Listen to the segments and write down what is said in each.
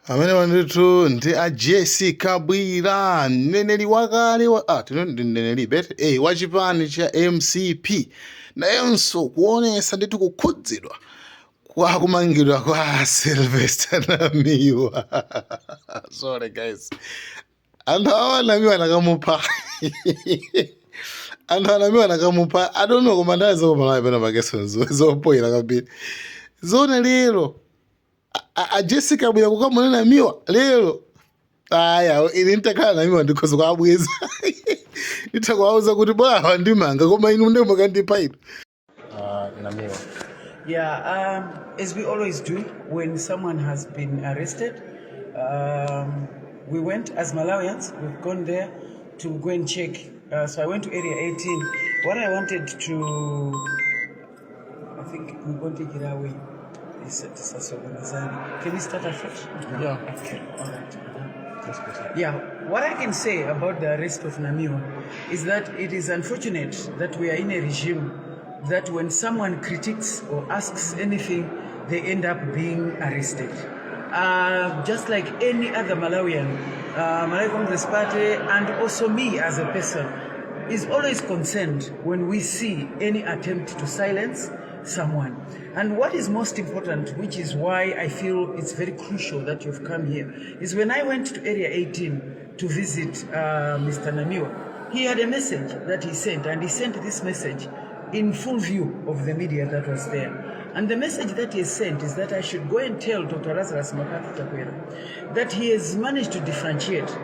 Amene ndithu ndi a Jessie Kabwila, mneneri wakale wa tino ndi mneneri bete wa chipani cha MCP, nayenso kuonesa ndithu kukhudzidwa kwa kumangidwa kwa Sylvester Namiwa. Sorry guys, anthu awa, Namiwa nakamupha, anthu anamiwa nakamupha. I don't know, koma ndazi kumalawi pena pakeso zopoyera kwambiri. Zone lero a Jessie Kabwila kukamuna Namiwa lero, aya, ine nditakhala Namiwa ndikhoza kuabweza, nditha kuwauza kuti bora wandimanga, koma inu ndiye mukandipha inu. Namiwa. Yeah, as we always do when someone has been arrested, we went as Malawians, we've gone there to go and check. So I went to Area 18. What I wanted to, I think I'm going to take it away. Can we start afresh? Yeah. Okay, all right. Yeah, what I can say about the arrest of Namiwa is that it is unfortunate that we are in a regime that when someone critiques or asks anything, they end up being arrested. Just like any other Malawian, Malawi Congress Party and also me as a person is always concerned when we see any attempt to silence someone. And what is most important, which is why I feel it's very crucial that you've come here, is when I went to Area 18 to visit Mr. Namiwa, he had a message that he sent, and he sent this message in full view of the media that was there. And the message that he sent is that I should go and tell Dr. Lazarus McCarthy Chakwera that he has managed to differentiate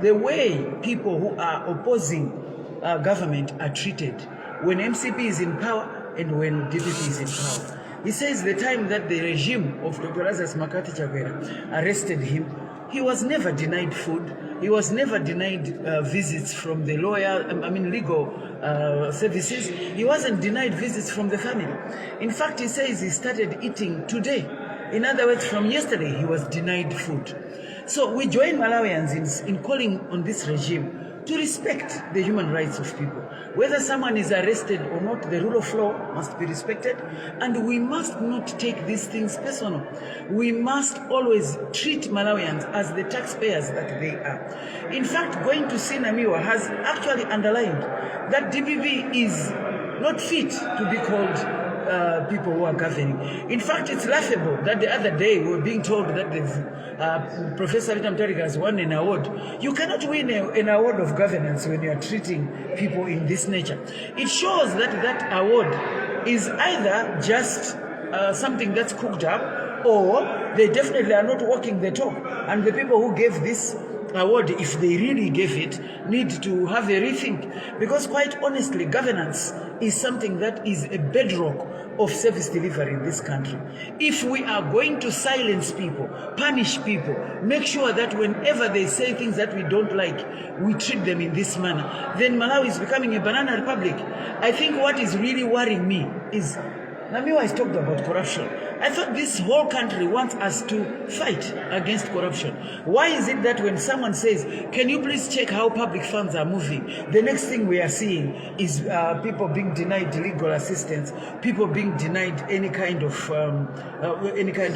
the way people who are opposing government are treated when MCP is in power and when DPP is in power. He says the time that the regime of Dr. Lazarus McCarthy Chakwera arrested him, he was never denied food. He was never denied visits from the lawyer, I mean legal services. He wasn't denied visits from the family. In fact, he says he started eating today. In other words, from yesterday, he was denied food. So we join Malawians in calling on this regime to respect the human rights of people. Whether someone is arrested or not, the rule of law must be respected, and we must not take these things personal. We must always treat Malawians as the taxpayers that they are. In fact, going to see Namiwa has actually underlined that DPP is not fit to be called people who are governing. In fact, it's laughable that the other day we were being told that Professor Peter Mutharika has won an award. You cannot win an award of governance when you are treating people in this nature. It shows that that award is either just something that's cooked up, or they definitely are not walking the talk. And the people who gave this award, if they really gave it, need to have a rethink. Because quite honestly, governance is something that is a bedrock of service delivery in this country. If we are going to silence people, punish people, make sure that whenever they say things that we don't like, we treat them in this manner, then Malawi is becoming a banana republic. I think what is really worrying me is Namiwa has talked about corruption. I thought this whole country wants us to fight against corruption. Why is it that when someone says, "Can you please check how public funds are moving?" the next thing we are seeing is people being denied legal assistance, people being denied any kind of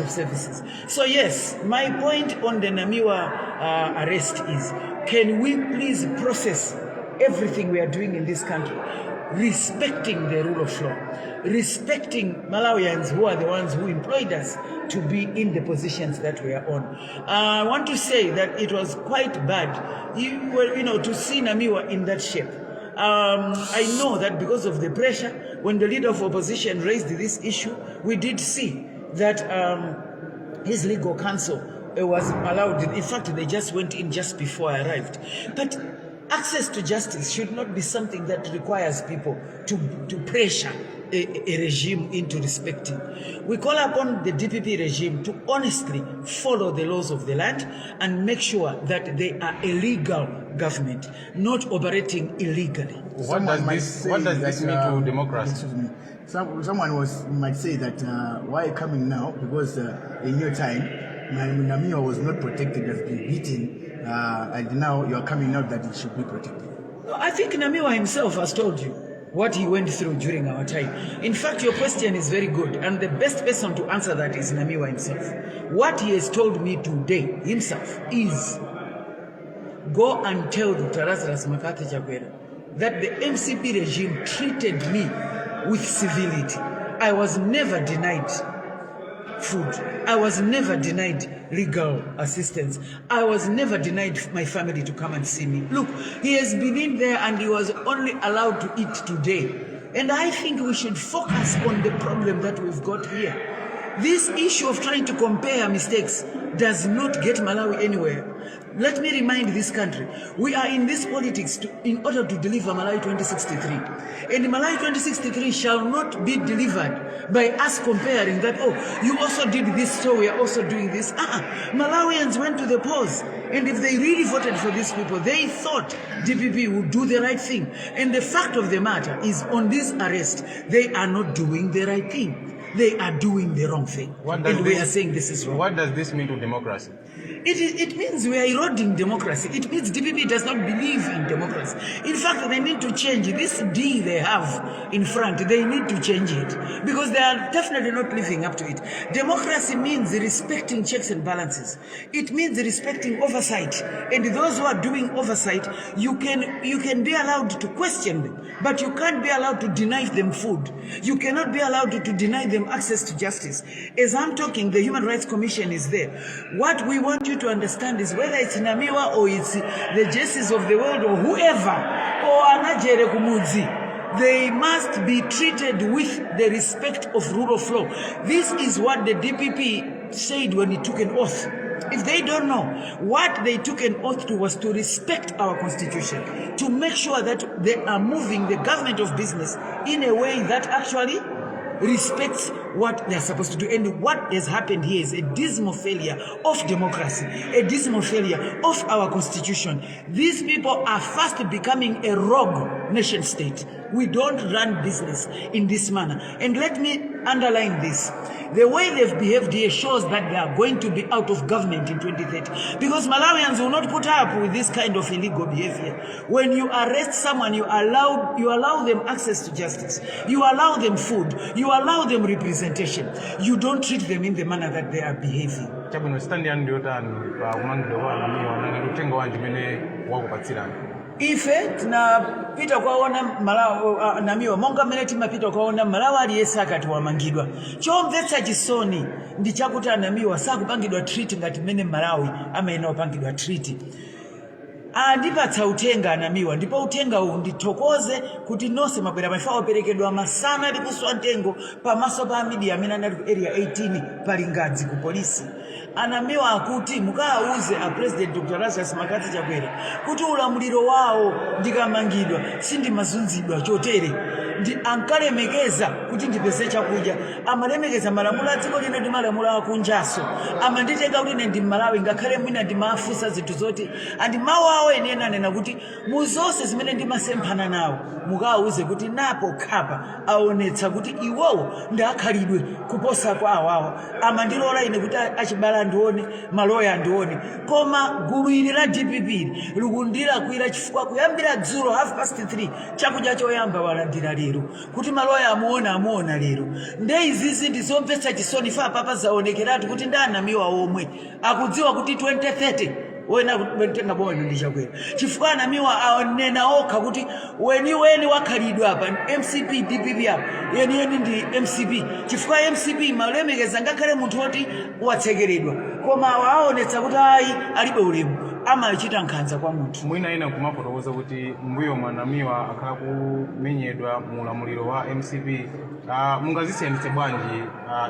services? So yes, my point on the Namiwa arrest is, can we please process everything we are doing in this country respecting the rule of law, respecting Malawians who are the ones who employed us to be in the positions that we are on? I want to say that it was quite bad, well, to see Namiwa in that shape. I know that because of the pressure, when the leader of opposition raised this issue, we did see that his legal counsel was allowed. In fact, they just went in just before I arrived. But access to justice should not be something that requires people to pressure a regime into respecting. We call upon the DPP regime to honestly follow the laws of the land and make sure that they are a legal government, not operating illegally. What Someone does might this say What does this that, mean to democracy? Excuse me. Someone was might say that why coming now? Because in your time, Namiwa was not protected, has been beaten, and now you are coming out that it should be protected. No, I think Namiwa himself has told you. What he went through during our time. In fact, your question is very good, and the best person to answer that is Namiwa himself. What he has told me today himself is, "Go and tell Dr. Lazarus McCarthy Chakwera that the MCP regime treated me with civility. I was never denied food. I was never denied legal assistance. I was never denied my family to come and see me." Look, he has been in there and he was only allowed to eat today. And I think we should focus on the problem that we've got here. This issue of trying to compare mistakes does not get Malawi anywhere. Let me remind this country, we are in this politics in order to deliver Malawi 2063. And Malawi 2063 shall not be delivered by us comparing that, "Oh, you also did this, so we are also doing this." Uh-uh. Malawians went to the polls. And if they really voted for these people, they thought DPP would do the right thing. And the fact of the matter is, on this arrest, they are not doing the right thing. They are doing the wrong thing. What does And we this- are saying this is wrong. What does this mean to democracy? It means we are eroding democracy. It means DPP does not believe in democracy. In fact, they need to change this D they have in front. They need to change it because they are definitely not living up to it. Democracy means respecting checks and balances. It means respecting oversight. And those who are doing oversight, you can be allowed to question them, but you can't be allowed to deny them food. You cannot be allowed to deny them access to justice. As I'm talking, the Human Rights Commission is there. What we want you to understand is whether it's Namiwa or it's the Jessies of the world or whoever, or Anajere Kumudzi, they must be treated with the respect of rule of law. This is what the DPP said when he took an oath. If they don't know, what they took an oath to was to respect our constitution, to make sure that they are moving the government of business in a way that actually respects what they're supposed to do. And what has happened here is a dismal failure of democracy, a dismal failure of our constitution. These people are fast becoming a rogue nation state. We don't run business in this manner. And let me underline this. The way they've behaved here shows that they are going to be out of government in 2030. Because Malawians will not put up with this kind of illegal behavior. When you arrest someone, you allow them access to justice. You allow them food. You allow them representation. You don't treat them in the manner that they are behaving. Chabwino, stand yanu ndiyotani pa kumangidwa kwa Namiwa, nanga uthenga wanji umene wakupatsirani? Ife tinapita kuwaona Malawi, Namiwa, monga mmene timapita kuwaona Malawi aliyense akati wamangidwa. Chomvetsa chisoni ndi chakuti aNamiwa sakupangidwa treat ngati mmene Malawi amayenera kupangidwa treat. Andipatsa uthenga aNamiwa, ndipo uthenga uwu ndithokoze kuti nonse mabwera maifa operekedwa masana ali kuswa mtengo pamaso pa media amene anali ku Area 18 pali ngadzi ku polisi. ANamiwa akuti mukawauze a President Dr Lazarus McCarthy Chakwera kuti ulamuliro wawo ndikamangidwa sindimazunzidwa chotere, ndi ankalemekeza kuti ndipeze chakudya, amalemekeza malamulo a dziko lino ndi malamulo akunjaso, amanditenga kuti ine ndi Mmalawi ngakhale mwina ndimafunsa zinthu zoti andi mawu awo enieni anena kuti mu zonse zimene ndimasemphana nawo, mukawauze kuti napo khapa aonetsa kuti iwowo ndi akhalidwe kuposa kwa awawa. Amandilola ine kuti achibale andione, maloya andione, koma gulu ili la DPP likundilakwira chifukwa kuyambira dzulo 3:30 chakudya choyamba walandira lero, kuti maloya amuona, amuona lero. Nde izizi ndizomvetsa chisoni fa papa zaonekeratu kuti ndi aNamiwa omwe akudziwa kuti 2030 wena kutenga boma ndi Chakwera, chifukwa aNamiwa anena okha kuti weniweni wakhalidwe apa MCP, DPP apa yeniyeni ndi MCP, chifukwa MCP malemekeza ngakhale munthu woti watsekeredwa, koma awa aonetsa kuti ayi, alibe ulemu, amachita nkhanza kwa munthu. Mwina ina kumafotokoza kuti mbuyo mwa Namiwa akhala kumenyedwa mu ulamuliro wa MCP, mungazisiyanitse bwanji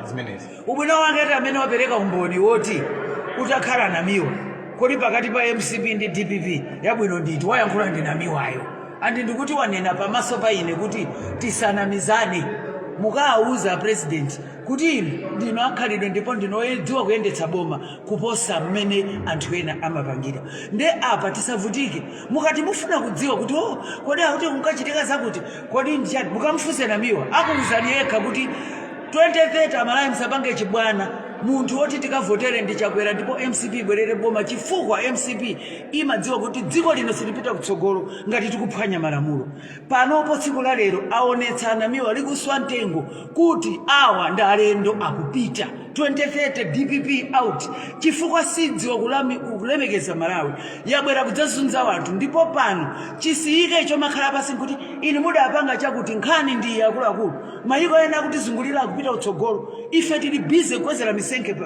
zimenezi? Ubwino wake ati amene wapereka umboni woti utakhala Namiwa, kodi pakati pa MCP ndi DPP yabwino nditi? Wayankhula ndi Namiwayo, andi ndikuti wanena pamaso pa ine kuti tisanamizane, mukawauza President kuti inu ndinu akhalidwe ndipo ndinodziwa kuyendetsa boma kuposa mmene anthu ena amapangira. Nde apa tisavutike. Mukati mufuna kudziwa kuti, "Oh, kodi akuti kunkachitika zakuti, kodi ndichani?" mukamfunse Namiwa, akuwuzani yekha kuti 2030 Amalawi musapange chibwana. Munthu woti tikavotere ndi Chakwera, ndipo MCP ibwerere boma, chifukwa MCP imadziwa kuti dziko lino silipita kutsogolo ngati tikuphwanya malamulo. Panopo tsiku la lero aonetsa Anamiwa likuswa mtengo kuti awa ndi alendo akupita. 2030 DPP out, chifukwa sidziwa kulemekeza Malawi, yabwera kudzazunza wanthu. Ndipo pano chisiyike chomakhala pasi nkuti inu mudapanga chakuti. Nkhani ndi akuluakulu, mayiko ena akutizungulira akupita kutsogolo, ife tili busy kukwezera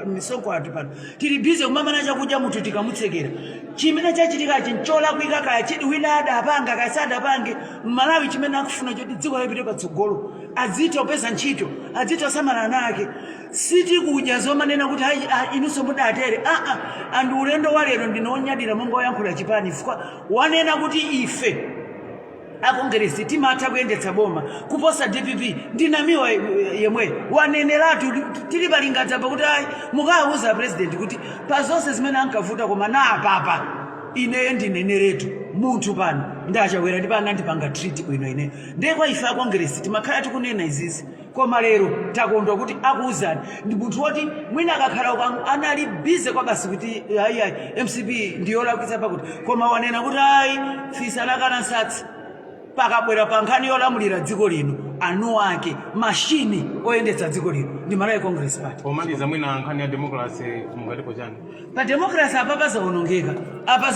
misonkho anthu. Pano tili busy kumamana chakudya munthu tikamutsekera. Chimene chachitikachi ncholakwika, kaya chidi wina adapanga kaya sadapange, Mmalawi chimene akufuna choti dziko lipite patsogolo, adzitha kupeza ntchito, adzitha kusamala ana ake. Sitikudya zomanena kuti hayi, ah, inunso mudatere. Aa, andu ulendo wa lero ndinonyadira monga woyankhula chipani, chifukwa wanena kuti ife akongeresi timatha kuyendetsa boma kuposa DPP. Ndinamiwa yemwe waneneratu tili palingadza pakuti ayi, mukawuza president kuti pa zonse zimene ankavuta, koma na apapa ineyo ndineneretu munthu pano ndachakwera, ndipo anandipanga treat bwino ine. Ndiye kwa ife akongeresi timakhala tikunena izizi, koma lero takondwa kuti akuwuzani ndi munthu woti mwina akakhala anali busy kwa basi kuti ayi ayi, MCP ndiyolakwitsa pakuti, koma wanena kuti ayi, fisi anakana nsatsi. Pakabwera pa nkhani yolamulira dziko lino, anu ake mashini oyendetsa dziko lino ndi Malawi Congress Party. Pomaliza, mwina nkhani ya democracy mungatipo chani? Pa democracy apapa zaonongeka apa,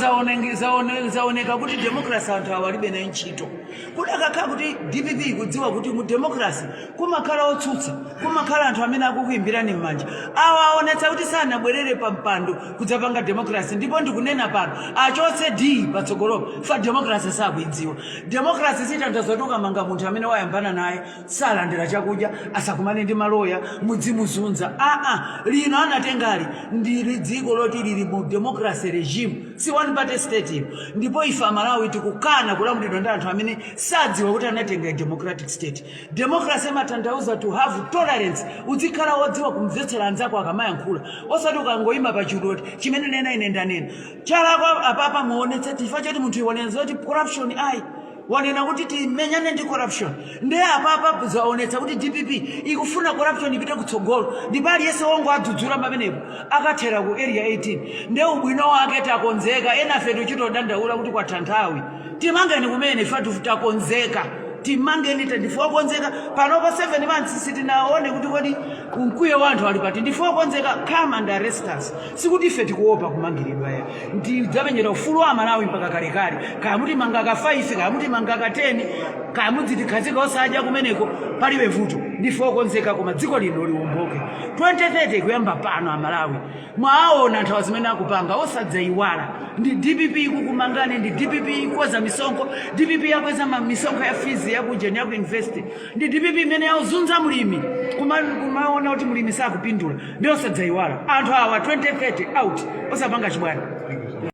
zaoneka kuti democracy anthu awa alibe nayo ntchito. Kudakakhala kuti DPP ikudziwa kuti mu democracy kumakhala otsutsa, kumakhala anthu amene akukuimbirani m'manja, awa aonetsa kuti sanabwerere pa mpando kudzapanga democracy. Ndipo ndikunena pano, achotse D patsogolopo fa democracy sakuidziwa. Democracy sitanthauza kuti ukamanga munthu amene wayambana naye salandira chakudya, asakumane ndi maloya, mudzimuzunza. Aa, lino anatengali ndili dziko loti lili mu democracy regime, si one party state ino. Ndipo ife Amalawi tikukana kulamulidwa ndi anthu amene sadziwa kuti anatenga democratic state. Democracy imatanthauza to have tolerance, uzikhala wodziwa kumvetsera anzako akamayankhula, osati ukangoyima pa chudoti chimene nena ine ndanena chalakwa. Apapa muonetse chifukwa choti munthu iwonenza kuti corruption ayi, wanena kuti timenyane ndi corruption. Ndiye apapa zaonetsa kuti DPP ikufuna corruption ipite kutsogolo, ndipo aliyense wongo adzudzula pamenepo akathera ku Area 18. Ndiye ubwino wake takonzeka, enafe tichitodandaula kuti kwatha nthawi, timangeni kumene ife takonzeka, timangeni, ndife okonzeka. Panopa 7 months sitinaone kuti kodi mkwiyo wa anthu ali pati. Ndife okonzeka, come and arrest us. Sikuti ife tikuopa kumangiridwa ya, ndidzamenyera ufulu wa Malawi mpaka kalekale. Kaya mutimanga ka 5, kaya mutimanga ka 10, kaya mudzitikhazika osadya kumeneko, palibe vuto, ndife okonzeka, koma dziko lino liwomboke. 2030 kuyamba pano. Amalawi mwaona nthawi zimene akupanga, osadzayiwala ndi DPP ikukumangani, ndi DPP ikukweza misonkho, DPP yakweza misonkho ya fees yakujeni yaku university, ndi DPP imene yauzunza mlimi, kumaona kuti mlimi sakupindula. Ndi osadzayiwala anthu awa, 2030 out, osapanga chibwana. Thank you so much.